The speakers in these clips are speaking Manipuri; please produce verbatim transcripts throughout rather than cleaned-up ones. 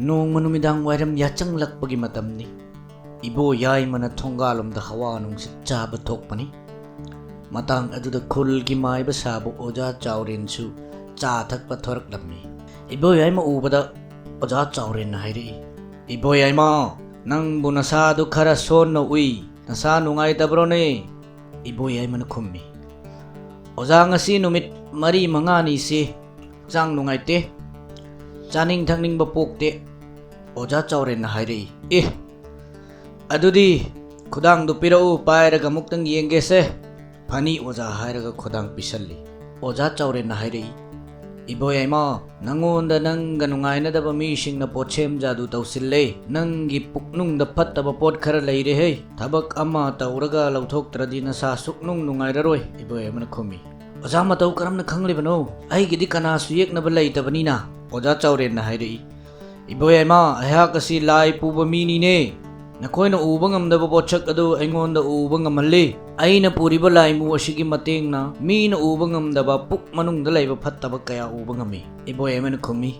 ꯅꯣꯡꯃ ꯅꯨꯃꯤꯗꯥꯡ ꯋꯥꯏꯔꯝ ꯌꯥꯆꯪꯂꯛꯄꯒꯤ ꯃꯇꯝꯅꯤ꯫ ꯏꯕꯣ ꯌꯥꯏꯃꯅ ꯊꯣꯡꯒꯥꯜꯂꯣꯝꯗ ꯍꯋꯥ ꯅꯨꯡꯁꯤꯠ ꯆꯥꯕ ꯊꯣꯛꯄꯅꯤ꯫ ꯃꯇꯥꯡ ꯑꯗꯨꯗ ꯈꯨꯜꯒꯤ ꯃꯥꯏꯕ ꯁꯥꯕ ꯑꯣꯖꯥ ꯆꯥꯎꯔꯦꯟꯁꯨ ꯆꯥ ꯊꯛꯄ ꯊꯣꯔꯛꯂꯝꯃꯤ꯫ ꯏꯕꯣ ꯌꯥꯏꯃ ꯎꯕꯗ ꯑꯣꯖꯥ ꯆꯥꯎꯔꯦꯟꯅ ꯍꯥꯏꯔꯛꯏ, "ꯏꯕꯣ ꯌꯥꯏꯃ, ꯅꯪꯕꯨ ꯅꯁꯥꯗꯨ ꯈꯔ ꯁꯣꯟꯅ ꯎꯏ, ꯅꯁꯥ ꯅꯨꯡꯉꯥꯏꯇꯕ꯭ꯔꯣꯅꯦ?" ꯏꯕꯣ ꯌꯥꯏꯃꯅ ꯈꯨꯝꯃꯤ, "ꯑꯣꯖꯥ, ꯉꯁꯤ ꯅꯨꯃꯤꯠ ꯃꯔꯤ ꯃꯉꯥꯅꯤꯁꯤ ꯍꯛꯆꯥꯡ ꯅꯨꯡꯉꯥꯏꯇꯦ, ꯆꯥꯅꯤꯡ ꯊꯛꯅꯤꯡꯕ ꯄꯣꯛꯇꯦ꯫" ꯑꯣꯖꯥ ꯆꯥꯎꯔꯦꯟꯅ ꯍꯥꯏꯔꯛꯏ, "ꯑꯦ, ꯑꯗꯨꯗꯤ ꯈꯨꯗꯥꯡꯗꯨ ꯄꯤꯔꯛꯎ, ꯄꯥꯏꯔꯒ ꯑꯃꯨꯛꯇꯪ ꯌꯦꯡꯒꯦꯁꯦ꯫" "ꯐꯅꯤ ꯑꯣꯖꯥ" ꯍꯥꯏꯔꯒ ꯈꯨꯗꯥꯡ ꯄꯤꯁꯜꯂꯤ꯫ ꯑꯣꯖꯥ ꯆꯥꯎꯔꯦꯟꯅ ꯍꯥꯏꯔꯛꯏ, "ꯏꯕꯣ ꯌꯥꯏꯃ, ꯅꯪꯉꯣꯟꯗ ꯅꯪꯒ ꯅꯨꯡꯉꯥꯏꯅꯗꯕ ꯃꯤꯁꯤꯡꯅ ꯄꯣꯠꯁꯦꯝ ꯖꯥꯗꯨ ꯇꯧꯁꯤꯜꯂꯦ꯫ ꯅꯪꯒꯤ ꯄꯨꯛꯅꯨꯡꯗ ꯐꯠꯇꯕ ꯄꯣꯠ ꯈꯔ ꯂꯩꯔꯦꯍꯦ꯫ ꯊꯕꯛ ꯑꯃ ꯇꯧꯔꯒ ꯂꯧꯊꯣꯛꯇ꯭ꯔꯗꯤ ꯅꯁꯥ ꯁꯨꯛꯅꯨꯡ ꯅꯨꯡꯉꯥꯏꯔꯔꯣꯏ", ꯏꯕꯣ ꯌꯥꯏꯃꯅ ꯈꯨꯝꯃꯤ꯫ "ꯑꯣꯖꯥ, ꯃꯇꯧ ꯀꯔꯝꯅ ꯈꯪꯂꯤꯕꯅꯣ? ꯑꯩꯒꯤꯗꯤ ꯀꯅꯥꯁꯨ ꯌꯦꯛꯅꯕ ꯂꯩꯇꯕꯅꯤꯅ꯫" ꯑꯣꯖꯥ ꯆꯥꯎꯔꯦꯟꯅ ꯍꯥꯏꯔꯛꯏ, "ꯏꯕꯣ ꯌꯥꯏꯃ, ꯑꯩꯍꯥꯛ ꯑꯁꯤ ꯂꯥꯏ ꯄꯨꯕ ꯃꯤꯅꯤꯅꯦ꯫ ꯅꯈꯣꯏꯅ ꯎꯕ ꯉꯝꯗꯕ ꯄꯣꯠꯁꯛ ꯑꯗꯨ ꯑꯩꯉꯣꯟꯗ ꯎꯕ ꯉꯝꯍꯜꯂꯤ꯫ ꯑꯩꯅ ꯄꯨꯔꯤꯕ ꯂꯥꯏꯃꯨ ꯑꯁꯤꯒꯤ ꯃꯇꯦꯡꯅ ꯃꯤꯅ ꯎꯕ ꯉꯝꯗꯕ ꯄꯨꯛ ꯃꯅꯨꯡꯗ ꯂꯩꯕ ꯐꯠꯇꯕ ꯀꯌꯥ ꯎꯕ ꯉꯝꯃꯤ꯫" ꯏꯕꯣ ꯌꯥꯏꯃꯅ ꯈꯨꯝꯃꯤ,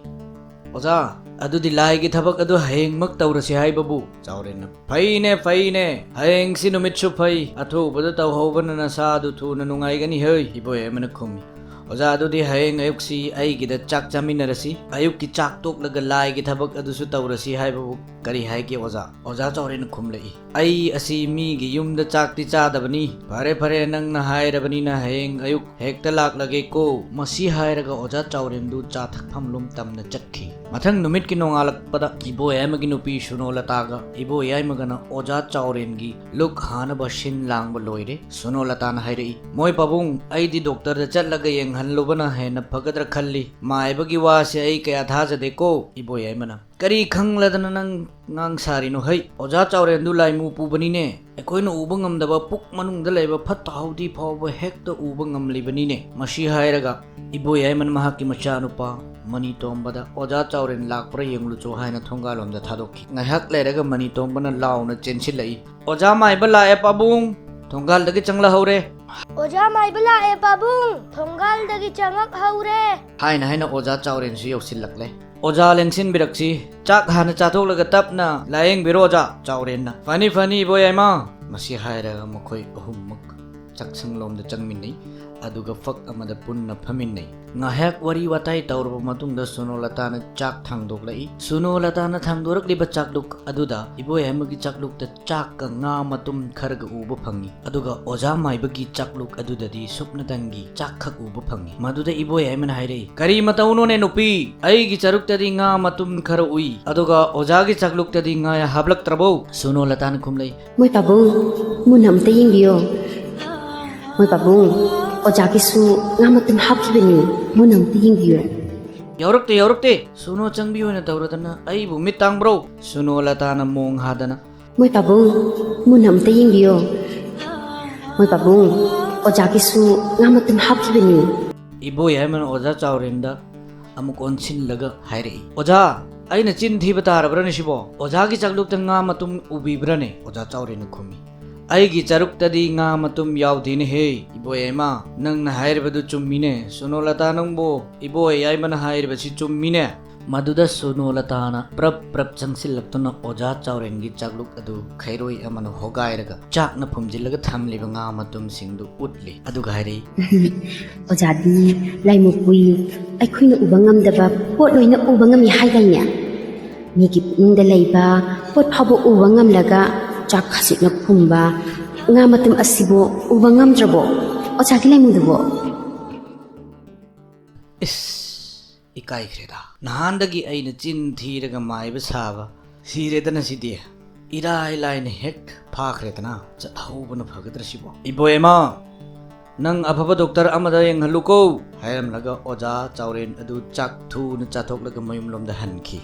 "ꯑꯣꯖꯥ, ꯑꯗꯨꯗꯤ ꯂꯥꯏꯒꯤ ꯊꯕꯛ ꯑꯗꯨ ꯍꯌꯦꯡꯃꯛ ꯇꯧꯔꯁꯤ ꯍꯥꯏꯕꯕꯨ?" ꯆꯥꯎꯔꯦꯟꯅ, "ꯐꯩꯅꯦ, ꯐꯩꯅꯦ, ꯍꯌꯦꯡꯁꯤ ꯅꯨꯃꯤꯠꯁꯨ ꯐꯩ, ꯑꯊꯨꯕꯗ ꯇꯧꯍꯧꯕꯅ ꯅꯁꯥꯗꯨ ꯊꯨꯅ ꯅꯨꯡꯉꯥꯏꯒꯅꯤ ꯍꯩ꯫" ꯏꯕꯣ ꯌꯥꯏꯃꯅ ꯈꯨꯝꯃꯤ, "ꯑꯣꯖꯥ, ꯑꯗꯨꯗꯤ ꯍꯌꯦꯡ ꯑꯌꯨꯛꯁꯤ ꯑꯩꯒꯤꯗ ꯆꯥꯛ ꯆꯥꯃꯤꯟꯅꯔꯁꯤ꯫ ꯑꯌꯨꯛꯀꯤ ꯆꯥꯛ ꯇꯣꯛꯂꯒ ꯂꯥꯏꯒꯤ ꯊꯕꯛ ꯑꯗꯨꯁꯨ ꯇꯧꯔꯁꯤ ꯍꯥꯏꯕꯕꯨ ꯀꯔꯤ ꯍꯥꯏꯒꯦ ꯑꯣꯖꯥ?" ꯑꯣꯖꯥ ꯆꯥꯎꯔꯦꯟꯅ ꯈꯨꯝꯂꯛꯏ, "ꯑꯩ ꯑꯁꯤ ꯃꯤꯒꯤ ꯌꯨꯝꯗ ꯆꯥꯛꯇꯤ ꯆꯥꯗꯕꯅꯤ꯫ ꯐꯔꯦ, ꯐꯔꯦ, ꯅꯪꯅ ꯍꯥꯏꯔꯕꯅꯤꯅ ꯍꯌꯦꯡ ꯑꯌꯨꯛ ꯍꯦꯛꯇ ꯂꯥꯛꯂꯒꯦꯀꯣ꯫" ꯃꯁꯤ ꯍꯥꯏꯔꯒ ꯑꯣꯖꯥ ꯆꯥꯎꯔꯦꯟꯗꯨ ꯆꯥ ꯊꯛꯐꯝꯂꯣꯝ ꯇꯝꯅ ꯆꯠꯈꯤ꯫ ꯃꯊꯪ ꯅꯨꯃꯤꯠꯀꯤ ꯅꯣꯡꯉꯥꯜꯂꯛꯄꯗ ꯏꯕꯣ ꯌꯥꯏꯃꯒꯤ ꯅꯨꯄꯤ ꯁꯨꯅꯣꯂꯇꯥꯒ ꯏꯕꯣ ꯌꯥꯏꯃꯒꯅ ꯑꯣꯖꯥ ꯆꯥꯎꯔꯦꯟꯒꯤ ꯂꯨꯛ ꯍꯥꯅꯕ ꯁꯤꯟ ꯂꯥꯡꯕ ꯂꯣꯏꯔꯦ꯫ ꯁꯨꯅꯣꯂꯇꯥꯅ ꯍꯥꯏꯔꯛꯏ, "ꯃꯣꯏ ꯄꯥꯕꯨꯡ, ꯑꯩꯗꯤ ꯗꯣꯛꯇꯔꯗ ꯆꯠꯂꯒ ꯌꯦꯡꯍꯜꯂꯨꯕꯅ ꯍꯦꯟꯅ ꯐꯒꯗ꯭ꯔꯥ ꯈꯜꯂꯤ꯫ ꯃꯥꯏꯕꯒꯤ ꯋꯥꯁꯦ ꯑꯩ ꯀꯌꯥ ꯊꯥꯖꯗꯦꯀꯣ꯫" ꯏꯕꯣ ꯌꯥꯏꯃꯅ, "ꯀꯔꯤ ꯈꯪꯂꯗꯅ ꯅꯪ ꯉꯥꯡ ꯁꯥꯔꯤꯅꯣ ꯍꯩ? ꯑꯣꯖꯥ ꯆꯥꯎꯔꯦꯟꯗꯨ ꯂꯥꯏꯃꯨ ꯄꯨꯕꯅꯤꯅꯦ꯫ ꯑꯩꯈꯣꯏꯅ ꯎꯕ ꯉꯝꯗꯕ ꯄꯨꯛ ꯃꯅꯨꯡꯗ ꯂꯩꯕ ꯐꯠꯇ ꯍꯥꯎꯗꯤ ꯐꯥꯎꯕ ꯍꯦꯛꯇ ꯎꯕ ꯉꯝꯂꯤꯕꯅꯤꯅꯦ꯫" ꯃꯁꯤ ꯍꯥꯏꯔꯒ ꯏꯕꯣ ꯌꯥꯏꯃꯅ ꯃꯍꯥꯛꯀꯤ ꯃꯆꯥꯅꯨꯄꯥ ꯃꯅꯤꯇꯣꯝꯕꯗ "ꯑꯣꯖꯥ ꯆꯥꯎꯔꯦꯟ ꯂꯥꯛꯄ꯭ꯔꯥ ꯌꯦꯡꯂꯨꯆꯣ" ꯍꯥꯏꯅ ꯊꯣꯡꯒꯥꯜꯂꯣꯝꯗ ꯊꯥꯗꯣꯛꯈꯤ꯫ ꯉꯥꯏꯍꯥꯛ ꯂꯩꯔꯒ ꯃꯅꯤꯇꯣꯝꯕꯅ ꯂꯥꯎꯅ ꯆꯦꯟꯁꯤꯜꯂꯛꯏ, "ꯑꯣꯖꯥ ꯃꯥꯏꯕ ꯂꯥꯛꯑꯦ ꯄꯥꯕꯨꯡ, ꯊꯣꯡꯒꯥꯜꯗꯒꯤ ꯆꯪꯂꯛꯍꯧꯔꯦ꯫" "ꯑꯣꯖꯥ ꯃꯥꯏꯕ ꯂꯥꯛꯑꯦ ꯄꯥꯕꯨꯡ, ꯊꯣꯡꯒꯥꯜꯗꯒꯤ ꯆꯪꯉꯛꯍꯧꯔꯦ꯫" ꯍꯥꯏꯅ ꯍꯥꯏꯅ ꯑꯣꯖꯥ ꯆꯥꯎꯔꯦꯟꯁꯨ ꯌꯧꯁꯤꯜꯂꯛꯂꯦ꯫ "ꯑꯣꯖꯥ ꯂꯦꯡꯁꯤꯟꯕꯤꯔꯛꯁꯤ, ꯆꯥꯛ ꯍꯥꯟꯅ ꯆꯥꯊꯣꯛꯂꯒ ꯇꯞꯅ ꯂꯥꯌꯦꯡꯕꯤꯔꯣ ꯑꯣꯖꯥ", ꯆꯥꯎꯔꯦꯟꯅ꯫ "ꯐꯅꯤ, ꯐꯅꯤ, ꯏꯕꯣ ꯌꯥꯏꯃ"꯫ ꯃꯁꯤ ꯍꯥꯏꯔꯒ ꯃꯈꯣꯏ ꯑꯍꯨꯝꯃꯛ ꯆꯥꯛꯁꯪꯂꯣꯝꯗ ꯆꯪꯃꯤꯟꯅꯩ, ꯑꯗꯨꯒ ꯐꯛ ꯑꯃꯗ ꯄꯨꯟꯅ ꯐꯝꯃꯤꯟꯅꯩ꯫ ꯉꯥꯏꯍꯥꯛ ꯋꯥꯔꯤ ꯋꯥꯇꯥꯏ ꯇꯧꯔꯕ ꯃꯇꯨꯡꯗ ꯁꯨꯅꯣꯂꯇꯥꯅ ꯆꯥꯛ ꯊꯥꯡꯗꯣꯛꯂꯛꯏ꯫ ꯁꯨꯅꯣꯂꯇꯥꯅ ꯊꯥꯡꯗꯣꯔꯛꯂꯤꯕ ꯆꯥꯛꯂꯨꯛ ꯑꯗꯨꯗ ꯏꯕꯣ ꯌꯥꯏꯃꯒꯤ ꯆꯥꯛꯂꯨꯛꯇ ꯆꯥꯛꯀ ꯉꯥ ꯃꯇꯨꯝ ꯈꯔꯒ ꯎꯕ ꯐꯪꯉꯤ, ꯑꯗꯨꯒ ꯑꯣꯖꯥ ꯃꯥꯏꯕꯒꯤ ꯆꯥꯛꯂꯨꯛ ꯑꯗꯨꯗꯗꯤ ꯁꯨꯞꯅꯇꯪꯒꯤ ꯆꯥꯛꯈꯛ ꯎꯕ ꯐꯪꯉꯤ꯫ ꯃꯗꯨꯗ ꯏꯕꯣ ꯌꯥꯏꯃꯅ ꯍꯥꯏꯔꯛꯏ, "ꯀꯔꯤ ꯃꯇꯧꯅꯣꯅꯦ ꯅꯨꯄꯤ? ꯑꯩꯒꯤ ꯆꯥꯔꯨꯛꯇꯗꯤ ꯉꯥ ꯃꯇꯨꯝ ꯈꯔ ꯎꯏ, ꯑꯗꯨꯒ ꯑꯣꯖꯥꯒꯤ ꯆꯥꯛꯂꯨꯛꯇꯗꯤ ꯉꯥ ꯍꯥꯞꯂꯛꯇ꯭ꯔꯕꯣ?" ꯁꯨꯅꯣꯂꯇꯥꯅ ꯈꯨꯝꯂꯛꯏ, "ꯃꯣꯏ ꯄꯥꯕꯨꯡ, ꯃꯨꯟꯅ ꯑꯝꯇ ꯌꯦꯡꯕꯤꯌꯣ꯫ ꯃꯣꯏ ꯄꯥꯕꯨꯡ, ꯑꯣꯖꯥꯒꯤꯁꯨ ꯉꯥ ꯃꯇꯨꯝ ꯍꯥꯞꯈꯤꯕꯅꯤ, ꯃꯨꯟꯅ ꯑꯝꯇ ꯌꯦꯡꯕꯤꯌꯣ꯫" "ꯌꯥꯎꯔꯛꯇꯦ, ꯌꯥꯎꯔꯛꯇꯦ꯫ ꯁꯨꯅꯣ ꯆꯪꯕꯤꯌꯨ ꯑꯣꯏꯅ ꯇꯧꯔꯗꯅ ꯑꯩꯕꯨ ꯃꯤꯠ ꯇꯥꯡꯕ꯭ꯔꯣ?" ꯁꯨꯅꯣꯂꯇꯥꯅ ꯃꯣꯡ ꯍꯥꯗꯅ꯫ "ꯃꯣꯏ ꯄꯥꯕꯨꯡ, ꯃꯨꯟꯅ ꯑꯝꯇ ꯌꯦꯡꯕꯤꯌꯣ꯫ ꯃꯣꯏ ꯄꯥꯕꯨꯡ, ꯑꯣꯖꯥꯒꯤꯁꯨ ꯉꯥ ꯃꯇꯨꯝ ꯍꯥꯞꯈꯤꯕꯅꯤ꯫" ꯏꯕꯣ ꯌꯥꯏꯃꯅ ꯑꯣꯖꯥ ꯆꯥꯎꯔꯦꯟꯗ ꯑꯃꯨꯛ ꯑꯣꯟꯁꯤꯜꯂꯒ ꯍꯥꯏꯔꯛꯏ, "ꯑꯣꯖꯥ, ꯑꯩꯅ ꯆꯤꯟ ꯊꯤꯕ ꯇꯥꯔꯕ꯭ꯔꯅꯦ ꯁꯤꯕꯣ? ꯑꯣꯖꯥꯒꯤ ꯆꯥꯛꯂꯨꯛꯇ ꯉꯥ ꯃꯇꯨꯝ ꯎꯕꯤꯕ꯭ꯔꯅꯦ?" ꯑꯣꯖꯥ ꯆꯥꯎꯔꯦꯟꯅ ꯈꯨꯝꯃꯤ, "ꯑꯩꯒꯤ ꯆꯥꯔꯨꯛꯇꯗꯤ ꯉꯥ ꯃꯇꯨꯝ ꯌꯥꯎꯗꯦꯅꯦꯍꯦ, ꯏꯕꯣ ꯌꯥꯏꯃ꯫ ꯅꯪꯅ ꯍꯥꯏꯔꯤꯕꯗꯨ ꯆꯨꯝꯃꯤꯅꯦ꯫ ꯁꯨꯅꯣꯂꯇꯥ ꯅꯪꯕꯨ, ꯏꯕꯣ ꯌꯥꯏꯃꯅ ꯍꯥꯏꯔꯤꯕꯁꯤ ꯆꯨꯝꯃꯤꯅꯦ꯫" ꯃꯗꯨꯗ ꯁꯨꯅꯣꯂꯇꯥꯅ ꯄ꯭ꯔꯞ ꯄ꯭ꯔꯞ ꯆꯪꯁꯤꯜꯂꯛꯇꯨꯅ ꯑꯣꯖꯥ ꯆꯥꯎꯔꯦꯟꯒꯤ ꯆꯥꯛꯂꯨꯛ ꯑꯗꯨ ꯈꯩꯔꯣꯏ ꯑꯃꯅ ꯍꯣꯒꯥꯏꯔꯒ ꯆꯥꯛꯅ ꯐꯨꯝꯖꯤꯜꯂꯒ ꯊꯝꯂꯤꯕ ꯉꯥ ꯃꯇꯨꯝꯁꯤꯡꯗꯨ ꯎꯠꯂꯤ꯫ ꯑꯗꯨꯒ ꯍꯥꯏꯔꯛꯏ, "ꯑꯣꯖꯥꯗꯤ ꯂꯥꯏꯃꯨꯛ ꯎꯏ, ꯑꯩꯈꯣꯏꯅ ꯎꯕ ꯉꯝꯗꯕ ꯄꯣꯠ ꯂꯣꯏꯅ ꯎꯕ ꯉꯝꯃꯤ ꯍꯥꯏꯗꯥꯏꯅꯦ? ꯃꯤꯒꯤ ꯄꯨꯛꯅꯤꯡꯗ ꯂꯩꯕ ꯄꯣꯠ ꯐꯥꯎꯕ ꯎꯕ ꯉꯝꯂꯒ ꯆꯥꯛ ꯈꯖꯤꯛꯅ ꯐꯨꯝꯕ ꯉꯥ ꯃꯇꯨꯝ ꯑꯁꯤꯕꯨ ꯎꯕ ꯉꯝꯗ꯭ꯔꯕꯣ ꯑꯣꯖꯥꯒꯤ ꯂꯥꯏꯃꯨꯗꯨꯕꯣ?" ꯏꯁ, ꯏꯀꯥꯏꯈ꯭ꯔꯦꯗ꯫ ꯅꯍꯥꯟꯗꯒꯤ ꯑꯩꯅ ꯆꯤꯟ ꯊꯤꯔꯒ ꯃꯥꯏꯕ ꯁꯥꯕ ꯁꯤꯔꯦꯗꯅ ꯁꯤꯗꯤ꯫ ꯏꯔꯥꯏ ꯂꯥꯏꯅ ꯍꯦꯛ ꯐꯥꯈ꯭ꯔꯦꯗꯅ꯫ ꯆꯠꯍꯧꯕꯅ ꯐꯒꯗ꯭ꯔꯥ ꯁꯤꯕꯣ? "ꯏꯕꯣ ꯏꯃꯥ, ꯅꯪ ꯑꯐꯕ ꯗꯣꯛꯇꯔ ꯑꯃꯗ ꯌꯦꯡꯍꯜꯂꯨꯀꯣ", ꯍꯥꯏꯔꯝꯂꯒ ꯑꯣꯖꯥ ꯆꯥꯎꯔꯦꯟ ꯑꯗꯨ ꯆꯥꯛ ꯊꯨꯅ ꯆꯥꯊꯣꯛꯂꯒ ꯃꯌꯨꯝꯂꯣꯝꯗ ꯍꯟꯈꯤ꯫